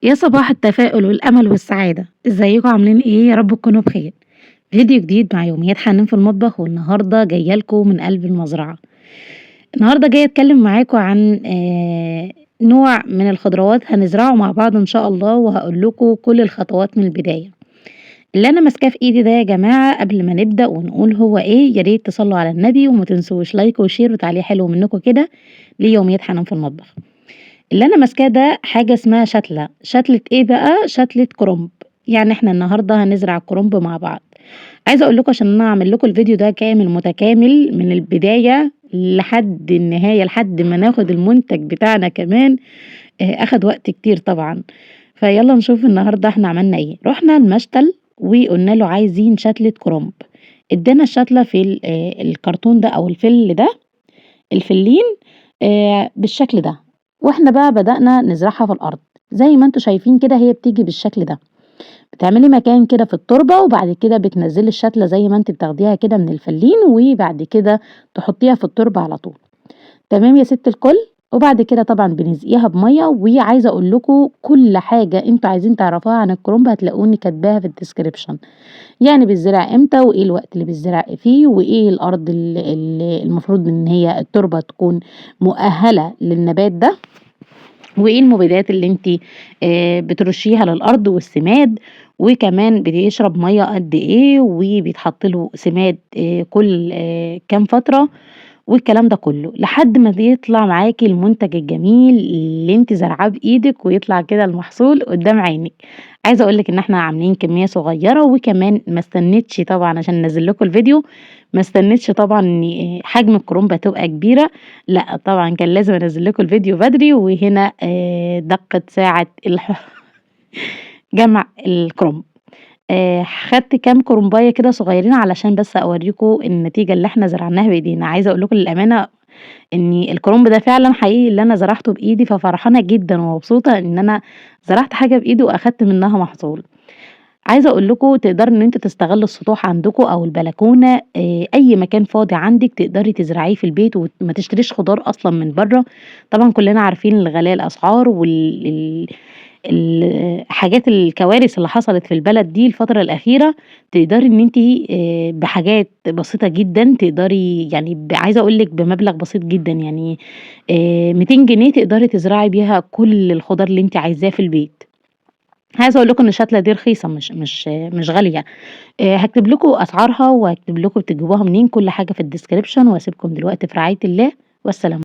يا صباح التفاؤل والأمل والسعادة، ازيكم عاملين ايه؟ يا رب تكونوا بخير. فيديو جديد مع يوميات حنان في المطبخ، والنهارده جاية لكم من قلب المزرعة. النهارده جاية اتكلم معاكم عن نوع من الخضروات هنزرعه مع بعض ان شاء الله، وهقول لكم كل الخطوات من البداية. اللي انا ماسكاه في ايدي ده يا جماعة، قبل ما نبدا ونقول هو ايه، يا ريت تصلوا على النبي وما تنسوش like و share وتعليق حلو منكم كده ليوميات حنان في المطبخ. اللي انا ماسكاه ده حاجة اسمها شتلة. شتلة ايه بقى؟ شتلة كرنب. يعني احنا النهارده هنزرع كرنب مع بعض. عايزه اقول لكم عشان انا اعمل لكم الفيديو ده كامل متكامل من البداية لحد النهاية، لحد ما ناخد المنتج بتاعنا كمان، اخد وقت كتير طبعا. فيلا نشوف النهارده احنا عملنا ايه. رحنا المشتل وقلنا له عايزين شتلة كرنب، ادانا الشتلة في الكرتون ده او الفل ده، الفلين بالشكل ده، واحنا بقى بدأنا نزرعها في الأرض زي ما انتوا شايفين كده. هي بتيجي بالشكل ده، بتعملي مكان كده في التربة، وبعد كده بتنزلي الشتلة زي ما انت بتاخديها كده من الفلين، وبعد كده تحطيها في التربة على طول. تمام يا ست الكل. وبعد كده طبعا بنسقيها بمية. وعايزة اقول لكم كل حاجة انتوا عايزين تعرفوها عن الكرنب هتلاقوني كاتباها في ال description، يعني بيتزرع امتى، وايه الوقت اللي بيتزرع فيه، وايه الارض اللي المفروض ان هي التربة تكون مؤهلة للنبات ده، وايه المبيدات اللي انت بترشيها للارض والسماد، وكمان بيشرب مية قد ايه، وبيتحط له سماد كل كام فترة، والكلام ده كله، لحد ما بيطلع معاكي المنتج الجميل اللي انت زرعاه بايدك، ويطلع كده المحصول قدام عينك. عايزه اقولك ان احنا عاملين كمية صغيرة، وكمان ما استنيتش طبعا عشان انزل لكم الفيديو، ما استنيتش طبعا ان حجم الكرنبه تبقى كبيرة، لا طبعا كان لازم انزل لكم الفيديو بدري. وهنا دقت ساعة جمع الكرنب. خدت كام كرنبايه كده صغيرين علشان بس اوريكم النتيجة اللي احنا زرعناها بايدينا. عايزه اقول لكم للامانة ان الكرنب ده فعلا حقيقي اللي انا زرعته بايدي، ففرحانه جدا ومبسوطة ان انا زرعت حاجة بايدي واخدت منها محصول. عايزه اقول لكم تقدروا ان انتوا تستغلوا السطوح عندكم او البلكونه، اي مكان فاضي عندك تقدري تزرعيه في البيت، وما تشتريش خضار اصلا من بره. طبعا كلنا عارفين الغلاء الاسعار الحاجات الكوارث اللي حصلت في البلد دي الفترة الأخيرة. تقدري ان انتي بحاجات بسيطة جدا تقدري، يعني عايزة اقولك بمبلغ بسيط جدا، يعني 200 جنيه تقدري تزرعي بيها كل الخضار اللي انتي عايزاه في البيت. عايزة اقول لكم ان الشتلة دي رخيصة، مش غالية. هكتب لكم اسعارها وهكتب لكم تجيبوها منين، كل حاجة في ال description. واسيبكم دلوقتي في رعاية الله، والسلام.